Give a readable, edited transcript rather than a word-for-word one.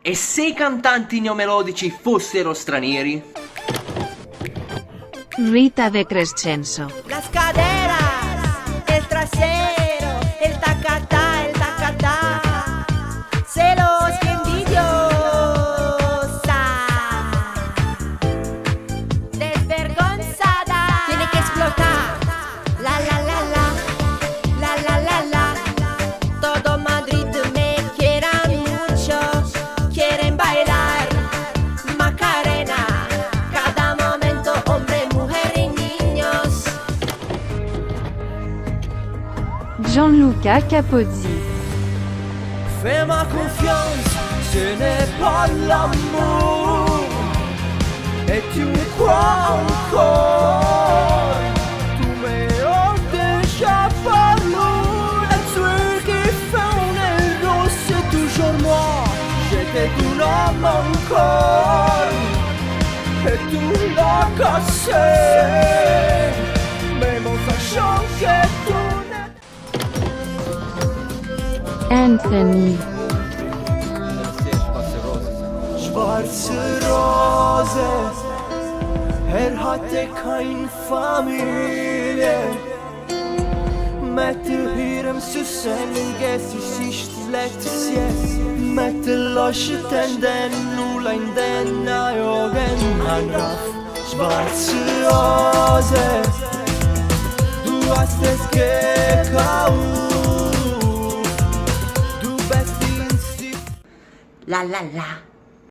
E se i cantanti neomelodici fossero stranieri? Rita De Crescenzo. Las caderas, el trasero, el tacatá, el tacatá. Celos, qué envidiosa. Desvergonzada. Tiene que explotar. La la la la. La la la la. Todo Madrid me quiera mucho. Quieren bailar. Macarena. Cada momento, hombre, mujer y niños. Gianluca Capozzi. Fais-moi confiance, ce n'est pas l'amour. Et tu me crois encore. Tu m'as déjà parlé. Celui qui fait un héros, c'est toujours moi. J'étais ton homme encore. Et tu l'as cassé. Même en sachant que tu n'es Anthony. Schwarze Rose, er hatte keine Familie. Mit ihrem süßen Gesicht mit leuchtenden leuchtenden Augen Schwarze Rose, du hast es gekauft. Du bist La la la.